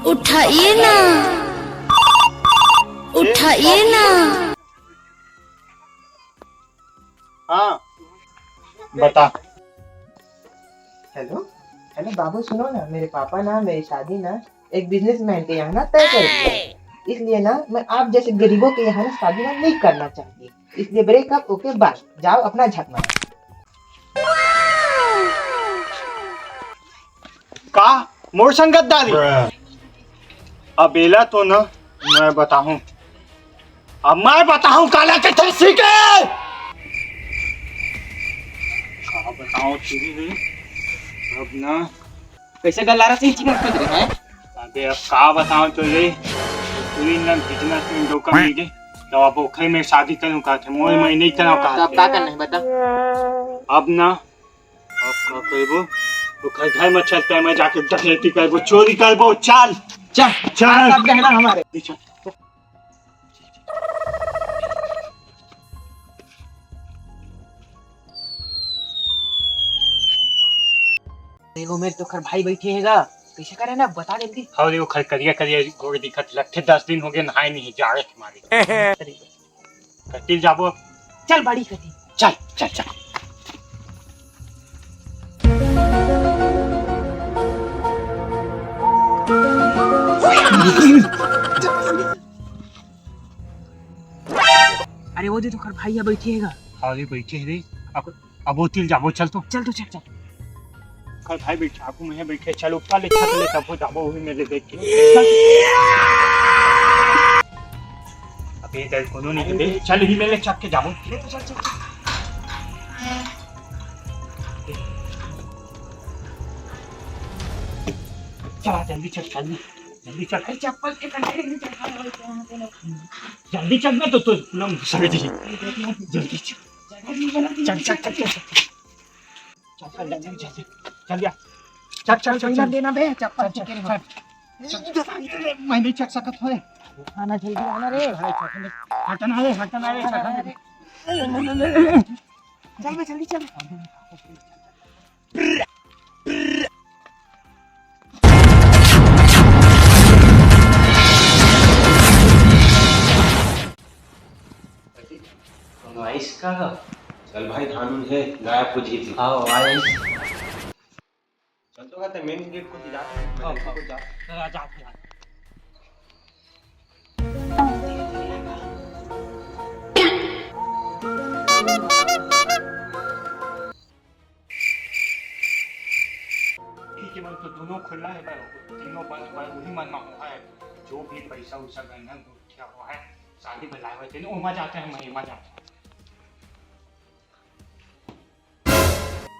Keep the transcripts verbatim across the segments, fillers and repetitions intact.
उठाइए ना, उठाइए ना। हाँ, बता। हेलो, हेलो बाबू, सुनो ना, मेरे पापा ना मेरी शादी ना एक बिजनेसमैन के यहाँ ना तय कर दिया है। इसलिए ना मैं आप जैसे गरीबों के यहाँ ना शादी ना नहीं करना चाहती, इसलिए ब्रेकअप, ओके, बाय, जाओ अपना झक मारो। का मोर संग गद्दारी? अब एला तो ना मैं बताहूँ, अब मैं बताहूँ काला के थैसी के। का बताऊँ तेरी रे, अब ना कैसे गल्ला रहा सही चिकन कर रहे हैं। अबे अब का बताऊँ तो रे, पूरी ना बिजनेस में धोखा मिल गए, तो अब ओखर में शादी करूँ का थे, मोर मैं नहीं करूँ का तो अब थे। का करना है बता। अब ना अब का करबो? तो घर, घर में चलते हैं, मैं जाके डकैती करबो, चोरी करबो, चल। चल, चल। सब गहना हमारे। चल। देखो, मेरे तो खर भाई बैठे हैगा, कैसे करे ना, बता जल्दी। हाँ, देखो, खर करिया, करिया गोड़ दिखत लगथे, दस दिन हो गए, नहाए नहीं, जाड़े के मारे। कतिल जाबो। चल, बाड़ी कति। चल, चल, चल। अरे, वो दे तो खर भाई यहाँ बैठे हैगा। हाँ, अरे बैठे है रे। अब, अब वो तिल जाबो, चल तो। चल तो, चल, चल। खर भाई बैठा, आगू में बैठे, चल ऊपर ले, छत ले, तब वो जाबो, वही में ले देख के। अबे इधर कोनो नहीं है, चल ही में ले चक के जाबो। ले तो चल, चल, चल। चला जल्दी चल, जल्दी, जल्दी चल। अरे चप्पल के कंडे नहीं चल। जल्दी चल, मैं तो, तो पूरा मुसर जी। जल्दी चल। चल, चल, चल, चल, चल। चल, चल, जल्दी, जल्दी। चल, या। चल, चल, चल, चल। देना बे, चप्पल चल, चल, चल। इधर आ, इधर आ, मैं नहीं चल सकत होए। आना जल्दी आना रे। हटना रे, हटना रे, हटना रे। चल बे, जल्दी चल। आइस का? चल भाई, धान उन है, गाय पूजी थी। आओ, आइस। चल तो कहते मेन गेट को जा। हाँ, हाँ। को जा। जा, जा, जा। ठीक है, मन तो दोनों खुला है भाई, तीनों बंद हुआ है, वही मन में हुआ है। जो भी पैसा उसा गंधन क्या हुआ है, शादी में लाए हुए थे, ओमा जाते हैं, महिमा जाते हैं।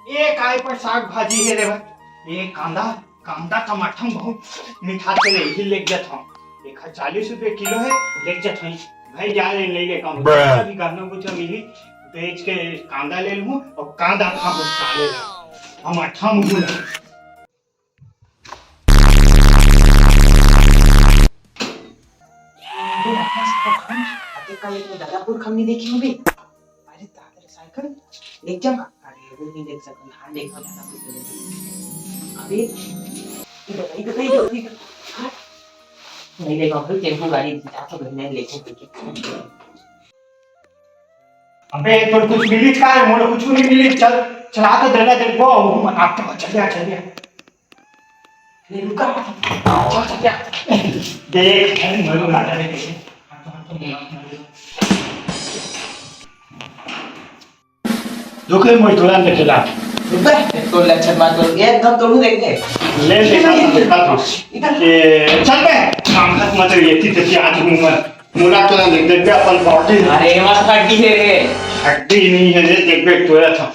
ए, काय पर साग भाजी हे रे भाई? ए, कांदा, कांदा टमाटर बहुत मीठा थे रे, ही लेके जात हूँ। एक हजार चालीस रुपये किलो है, लेके जात हूँ। भाई जा रे, ले ले काम। अभी गाना कुछ मिली, बेच के कांदा ले लूँ और कांदा खा साले। हम अठा मुँह अरे, कल एक दादापुर खमनी देखी हूँ बे। अरे, दादा रे साइकिल, देख जा। अरे, वो नहीं देख सकता, हाँ, देखो, दादापुर से देखो। अबे, इधर, इधर, इधर, इधर। हाँ। नहीं देखो, फिर टेम्पो गाड़ी जा तो घर में लेके, लेके। अबे, तो कुछ मिली का है? मोला कुछ नहीं मिली। चल, चला तो दे, दे, वो, वो, आप तो चल गया, चल गया। ले, रुका। चल, चल, चल। देख, अरे, मरो राजा ने देखे। रुके, मैं तुरंत चला। रुक बे, तो लक्षण बात करो। एकदम तोड़ू देख के। ले, ले, इधर, इधर, इधर। इधर। ए, चल बे। काम खत्म कर, ये थी, थी, आज हूँ मैं। मुला तो ना देख, देख बे अपन body। अरे, मस्त हड्डी है रे। हड्डी नहीं है रे, देख बे, तोरा था।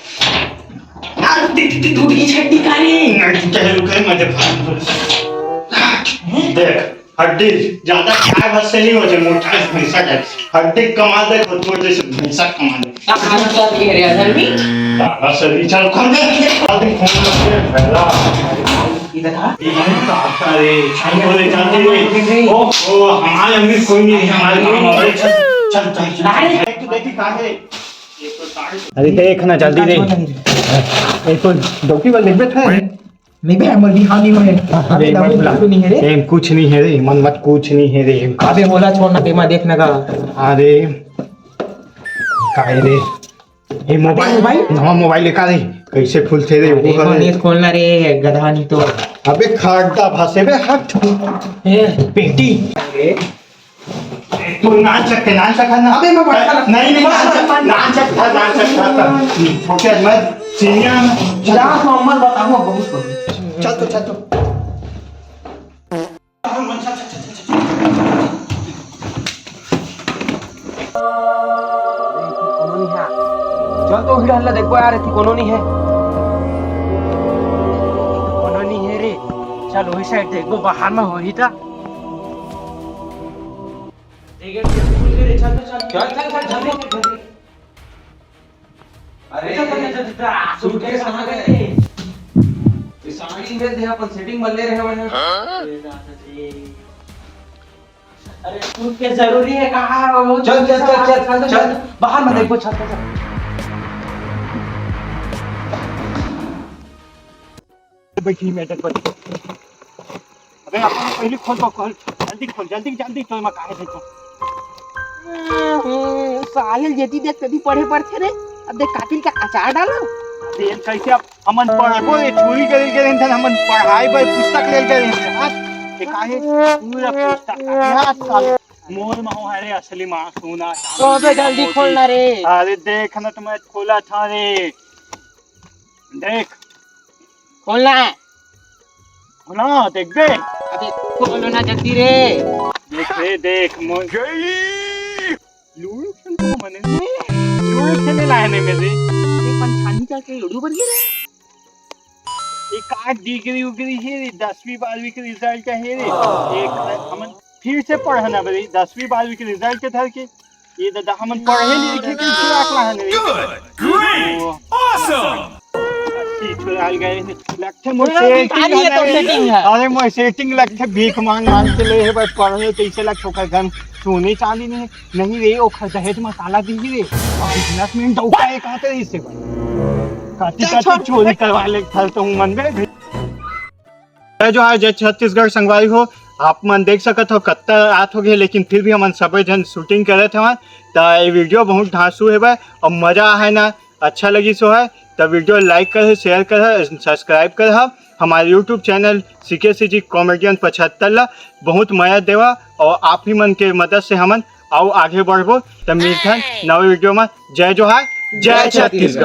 हाँ, देख, देख, देख, टूट गई हड्डी का रे। नहीं, तू कह, रुक, मैं देखा। देख, हड्डी ज्यादा खाए बस से नहीं हो जाए, मोटा भैंसा का। हड्डी कमा दे, तो तोर जैसे भैंसा कमा दे। का हाथ कर दिए रे, अधर्मी? बाबा से विचार कर दे। अभी फोन करके पहला। इधर आ। ये हम तो आता रे, छाई बोले जाते नहीं। ओ, ओ, हमारे अमीर कोई नहीं है, हमारे गांव में। चल, चल, चल, चल। अरे। एक तो देखी कहाँ है? अरे देख ना, जल्दी दे। एक तो डौकी वाले देखबे थे। नहीं बे, हमर बिहाव नहीं होए। अरे, अबे, मत बुला। कुछ नहीं है रे। एम कुछ नहीं है रे, मन मत कुछ नहीं है रे। एम का अबे, ओला छोड़ ना, तेमा देख ना का। अरे, काय रे? ए, मोबाइल, मोबाइल? नवा मोबाइल लेका रे। कैसे खुलथे रे? अरे, वो मनीष, खोलना रे, गधा नहीं तो। अबे, खागदा भाषे बे, हट। ए, पेटी। अरे, तू नाच सकते, नाच सकता ना। अबे, मैं बड़ा नहीं, नहीं, नाच सकता, नाच सकता, नाच सकता। ओके, मैं सीनियर। जा, तो अम्मा बताऊंगा, बहुत कम। चल तो, चल तो। कोनो नहीं है। चल तो उही डहर ला देखबो यार, एती कोनो नहीं है। कोनो नहीं है रे। चल, वही साइड देखबो, बाहर में होही ता। देख, ये खुल गए रे, चल, चल, चल। चल, चल, चल, जल्दी, जल्दी। अरे, चल, चल, चल, चल, चल, सूटकेस कहाँ गए? ये साड़ी में दे, अपन सेटिंग बदले रहे हैं। हाँ? अरे, सूटकेस जरूरी है, कहाँ है वो? चल, चल, चल, चल, चल, चल। बाहर में देखो, चल, चल, चल। बैठी मैटर पर। अबे, अपन पहले खोल तो, खोल। जल्दी खोल, जल्दी, जल्दी, तो मैं काहे देखो। हम्म, साले जेती देख, तेती पढ़े पड़थे रे। अब देख, कातिल का अचार डालो। अबे, कैसे अब हमन पढ़बो रे, चोरी करे के रहन, हमन पढ़ाई बर पुस्तक ले गए रहन। हाँ, ये काहे? पूरा पुस्तक काहे? हाँ, साले। मोर महू हरे असली माँ, सोना, तो अबे, जल्दी खोल ना रे। अरे, देख ना, तो मैं खोला था रे। देख। खोलना है। खोला, देख बे। अबे, खोलो ना जल्दी रे। देख रे, देख, मोर गई। लूडो खेल तो मने नहीं। लूडो खेले लाए नहीं मेरे। ये पंछानी का के लूडो बन गया रे। एक आठ डिग्री उग्री है रे, दसवीं बारहवीं के रिजल्ट है रे। एक हमन फिर से पढ़ना बे, दसवीं बारहवीं के रिजल्ट के धर के। ये दादा, हमन पढ़े लिखे के सुराख लाहन रे। Good, great, awesome। अच्छी छुड़ाल गए। लगथे मोर अरे, सेटिंग खाली है तो है। सेटिंग है। अरे, मोर सेटिंग लगथे, भीख मांग मांग के ले हे, बस पढ़े तो इसे लग ओकर घर सोने चांदी नहीं, नहीं रे, ओखर दहेज में ताला दी रे। और बिजनेसमैन डौका एक हाथ है इसे भाई। काटी चल, काटी छोड़। चोरी करवा ले, घर तो हूँ मन में। जय जोहार, जय छत्तीसगढ़ संगवारी हो। आप मन देख सकत हो, कत्ता रात हो गए, लेकिन फिर भी हमन सबे झन शूटिंग करत हवन। त ये वीडियो बहुत धांसू हेवय और मजा आहे ना, अच्छा लगिस होहय, त वीडियो लाइक कर, शेयर कर, सब्सक्राइब कर। हमारे YouTube चैनल सीकेसीजी कॉमेडियन पचहत्तर ला बहुत मया देवा और आप ही मन के मदद से हमन अउ आगे बढ़बो। त मिलथन नवे वीडियो में। जय जोहार, जय छत्तीसगढ़।